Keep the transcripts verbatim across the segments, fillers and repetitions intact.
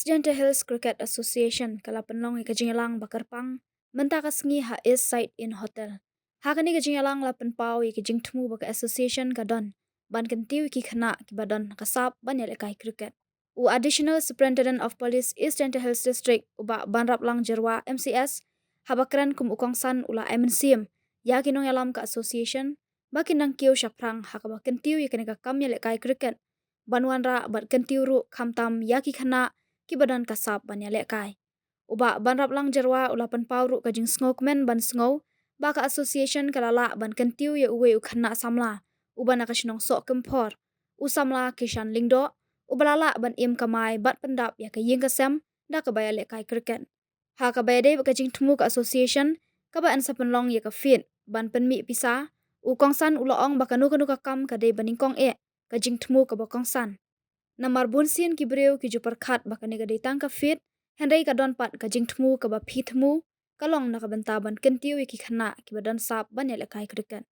Jaintia Hills Cricket Association ka la pynlong ïa ka jingïalang ba kyrpang mynta ka sngi ha East Side Inn Hotel. Ha kane ka jingïalang la pynpaw ïa ka jingthmu ba ka association ka don ban kyntiew ïa ki khynnah kiba don ka sap ban ïalehkai cricket. U Additional Superintendent of Police East Jaintia Hills District, u Bah Banraplang Jyrwa M C S, haba kren kum u kongsan u la ai mynsiem ïa ki nongïalam ka association ba kin nang kiew shaphrang ha kaba kyntiew ïa kane ka kam ïalehkai cricket ban wanrah bad kyntiew ruh khamtam ïa ki khynnah kiba don ka sap ban ïalehkai. U Bah Banraplang Jyrwa u la pynpaw ruh ka jingsngewkmen ban sngew ba ka association ka la lah ban kyntiew ïa uwei u khynnah samla uba na ka shnong Sohkymphor, u samla Kishan Lyngdoh, uba la lah ban im kamai bad pyndap ïa ka ïing ka sem da kaba ïalehkai cricket. Ha kaba ïadei bad ka jingthmu ka association kaba yn sa pynlong ïa ka field ban pynmih pisa, u kongsan u la ong ba kano kano ka kam ka dei ba nyngkong eh ka jingthmu kaba kongsan. Namar bunsien ki briew ki ju pyrkhat ba kane ka dei tang ka field, hynrei ka don pat ka jingthmu kaba phi thmu, ka long na ka bynta ban kyntiew ïa ki khynnah kiba don sap ban ïalehkai cricket.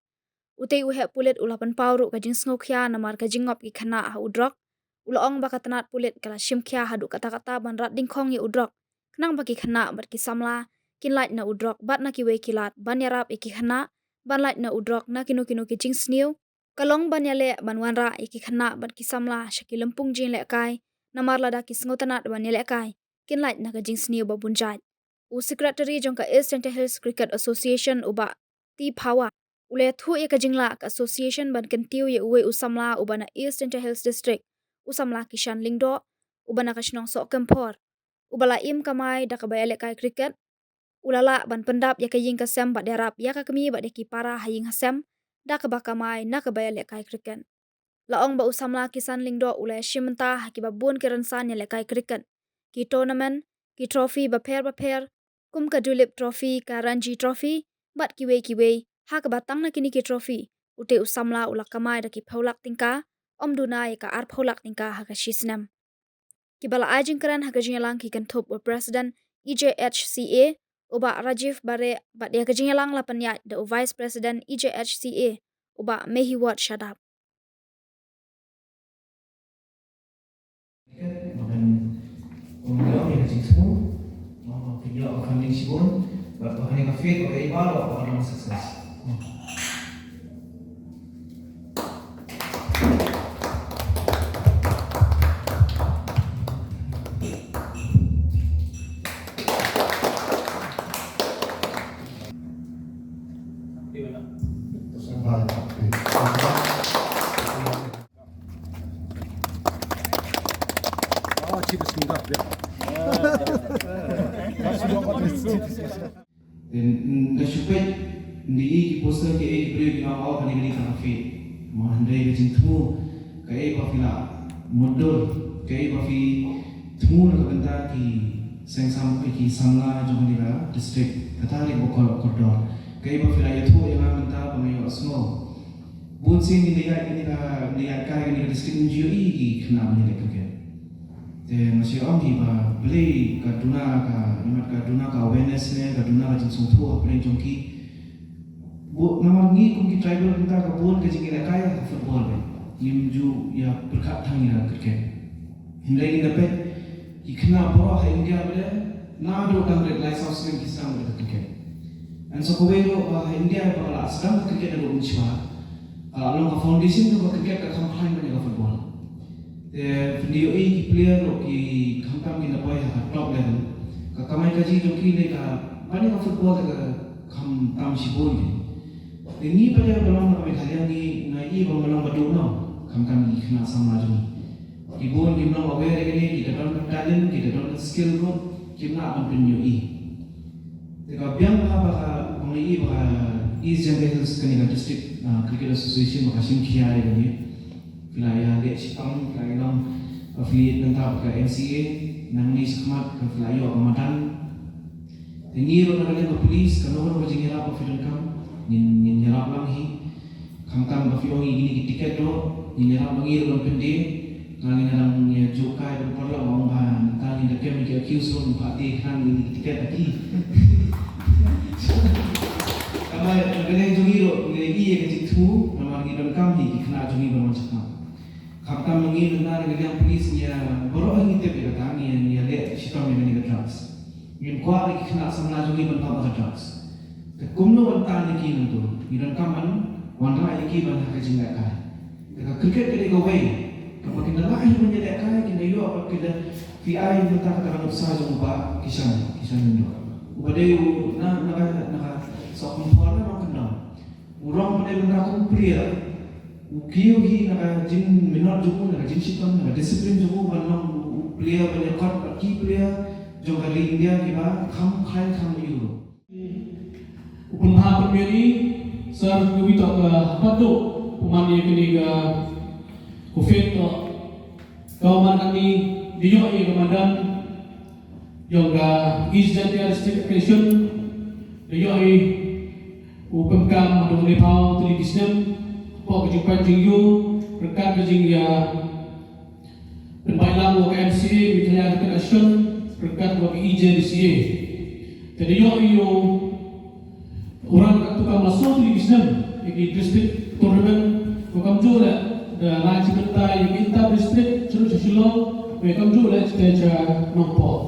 Utei u heh pulit u la pynpaw ruh ka jingsngewkhia namar ka jingngop ki khynnah ha u drok. U la ong ba ka tnat pulit ka la shim khia haduh katta katta ban rat dyngkhong ïa u drok, khnang ba ki khynnah bad ki samla kin lait na u drok bad na kiwei ki lad ban ïarap ïa ki khynnah ban lait na u drok na kino kino ki jingsniew. Ka long ban ïaleh ban wanrah ïa ki khynnah bad ki samla sha ki lympung jingïalehkai, namar lada ki sngewtynnat ban ïalehkai, kin lait na ka jingsniew ba bun jait. U Secretary jong ka East Jaintia Hills Cricket Association, u Bah T Phawa, u la ïathuh ïa ka jinglah ka association ban kyntiew ïa uwei u samla uba na East Jaintia Hills District, u samla Kishan Lyngdoh, uba na ka shnong Sohkymphor, uba la im kamai da kaba ïalehkai cricket. U la lah ban pyndap ïa ka ïing ka sem bad ïarap ïa ka kmie bad ïa ki para ha ïing ha sem da kaba kamai na kaba ïalehkai cricket. La ong ba u samla Kishan Lyngdoh u la ïashim bynta ha kiba bun ki rynsan ïalehkai cricket, ki tournament, ki trophy bapher bapher, kum ka Duleep Trophy, ka Ranji Trophy bad kiwei kiwei, ha kaba tang na kine ki trophy utei u samla u la kamai da ki phew lak tyngka, ym duna ïa ka ar phew lak tyngka ha ka shi snem. Kiba la ai jingkren ha ka jingïalang ki kynthup u President E J H C A, u Bah Rajiv Bare, bad ïa ka jingïalang la pynïaid da u Vice President E J H C A, u Bah Mehiwot Shadap. Te, mm, da shu peit, ngi ïohi ki poster ki, eh, ki briew ki ong, oh, kane ka dei tang ka field. Mo, hynrei ka jingthmu kaei ba phi la mutdur, kaei ba phi thmu na ka bynta ki seng sam, ki samla jong kane ka district, kata ruh ba kor kordor. Kaei ba phi la ïathuh ïa nga mynta ba nga ïohsngew. Bun sien ngi la ïaid, ngi la, ngi la ïaid kai kane ka district, ngim ju ïohi ki khynnah ba ngi leh cricket. Te nga shu ong hi ba balei ka duna ka, imat ka duna ka awareness ne ka duna ka jingsngewthuh hapdeng jong ki. Bun, namar ngi kum ki tribal kumta ka bun ka jingïalehkai ha ka football. Ngim ju ïa pyrkhat tang ïa ka cricket. Hynrei ngin da peit ki khynnah baroh ha India ba dei naduh dang rit lai saw snem ki sdang ïa ka cricket. Hynrei sa kawei ruh ba ha India ba ka la sdang ka cricket naduh mynshuwa, ka la long ka foundation jong ka cricket ka kham khlaiñ ban ïa ka football. Te phin ïohi ki player ruh ki khamtam kin da poi ha ka top level. Ka kamai kajih jong ki ne ka ban ïa ka football te ka khamtam shibun ki. Te ngi pat ba long na ka Meghalaya ngi, nga ïohi ba nga long ba duna khamtam ki khynnah samla jong ngi. Ki bun kim long aware ïa kane, ki da don ka talent, ki da don ka skill ruh, kim lah ban pynïohi. Te ka biang bha ba ka, ba nga ïohi ba ka East Jaintia Hills kane ka District, ah, Cricket Association ba ka shim khia ïa kane. Phi la ïa leh shitom, phi la ïa long affiliate mynta bad ka N C A, nangne shakhmat ka phi la ïoh ka madan. Te ngi ruh na ka liang ka police, kano kano ka jingïarap ba phi donkam, ngin, ngin ïarap lang hi. Khamtam ba phi ong ïa kine ki tiket ruh, ngin ïarap ma ngi ruh ban pyndie. Nga ngi nang ïa juk kai ban paralok ba ong ba mynta ngin da kem ïa ki accused ruh, ngin phah tie khnang ïa kine ki tiket ha ki. Ka bai, ka bai jong ngi ruh, ngi ïa ka jingthmu, namar ngi donkam hi ki khynnah jong ngi ban wan shakhmat. Khamtam ngi mynta na ka liang police ngi ïa baroh ngi tip ïa kata, ngi ïa leh shitom ïa kane ka drugs. Ngim kwah ïa ki khynnah samla jong ngi ban pap ha ka drugs. Te kumno ban tan ïa ki nangto? Ngi donkam ban wanrah ïa ki ban ha ka jinglehkai. Te ka cricket ka dei kawei kaba kin da lah hi ban ïalehkai, kin da ïoh bad kin da phi ai mynta kata ka nuksa jong u Bah Kishan, Kishan Lyngdoh. Uba dei u na, na ka, na ka Sohkymphor na Nongkyndong. U rong ba dei mynta kum u player, u kiew hi na ka jingminot jong u, na ka jingshitom, na ka discipline jong u ban long u player ban ïakot bad ki player jong ka ri India kiba kham khlaiñ kham ïoh. U pynbha pynbiang i sir, ka wi tok ka pat duk pynman ïa kane ka, ka fete tok. Ka man kane da ïoh ïa ka madan jong ka East Jaintia District Federation, da ïoh i u pynbiang haduh laiphew tylli ki snem hapoh ka jingpait jingïoh ryngkat ka jingïa pynbeit lang wa ka M C A Meghalaya Cricket Association ryngkat wa ka E J D C A. Te da ïoh i u u rang katto katne snem ïa ki district tournament, wa kamjuh leh da la shi bynta ïa ki inter district sha Shillong, wa kamjuh leh sha Nongpoh.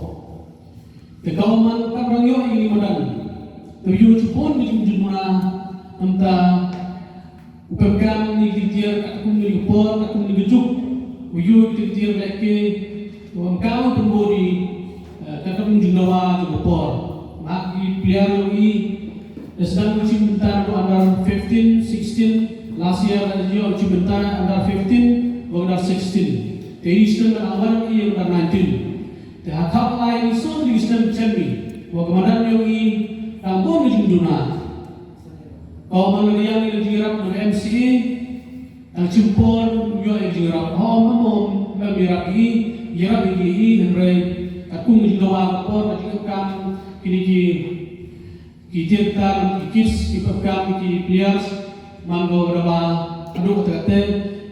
Te ka man kam rang ïoh ïa ki madan. Te ïoh chibun ki jingjuna mynta u pynbiang ïa ki tiar katkum ïa ki por katkum ïa ki juk. U ïoh ïa ki tiar leh ki u pynbiang pynbun ïa katkum jingdawa jong ka por. Bad ki player ïoh i da sdang u chimbynta na under fifteen, sixteen, last year da ïoh u chimbynta under fifteen wa under sixteen. Te i sdang da awar i under nineteen. Te ha khap lai ni so ni sdang chem i wa ka madan ïoh i tang bun ni jingduna. Ka man la ïa ni la jingrap na M C A. Tang chimpor ïoh i jingrap. Hom hom hom ïarap i ïarap i hynrei katkum jingdawa ka por ka jingkam kini ki ki tiar tar ki kids ki pyrkhat ki players man ko da ba adu kata kata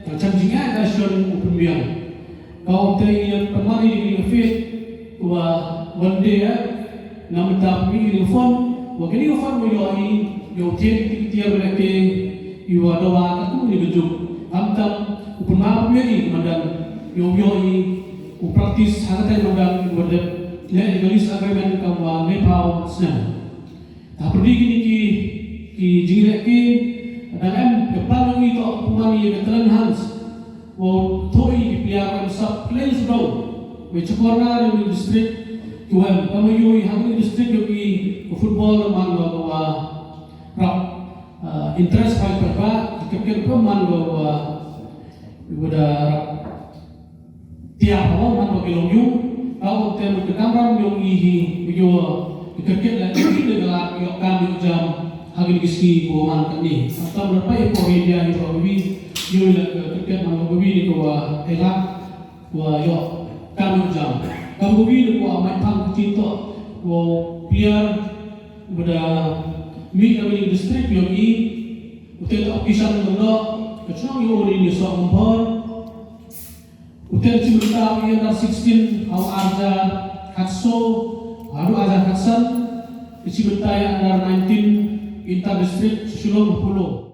ka cham jingeh ka shon u pynbiang. Ka um te ïa pynmari di ka fit wa one day eh na mynta pynmari di phone wa kini phone wa ïoh i ïoh tiar ki tiar ba ke i wa da ba ka kum ni ka juk. Am tam u pynmari pynmari madan ïoh ïoh i u practice ha kata madan i wa dep le i ka lease agreement kam wa ne pau snem. Hapdeng kine ki, ki jingleh ki, dang em ka plan ngi to pynmih ïa ka talent hunt. Wow thoh ïa ki player em sap player sdang. Wei chakor na ïa u district to em. Ka ma ïoh ïa u district ïoh ïa ka football man lo ka wa rap, ah, interest high per ba, ka cricket ka man lo ka wa, wa da rap. Tiap haba man ba ki long ïung, ka u tem ka kamram ïong i hi, ïoh ka cricket la ïong i la ka ïoh kam ïoh jam ha kine ki sngi ko man kane. Tam la pai ko India hi ba wi ïoh la ka cricket man ba wi ni ko wa elak wa ïoh kam ïoh jam. Kam wi ni ko wa mai pang ki to ko player ba da mi ka wi district ïong i u te to Kishan Lyngdoh ka chong ïoh ni ni so umbor. U te chimbynta ïa under sixteen ha u arhajar khatsaw haduh arhajar khatsan. Chimbynta ïa under nineteen inter district Shillong Apollo.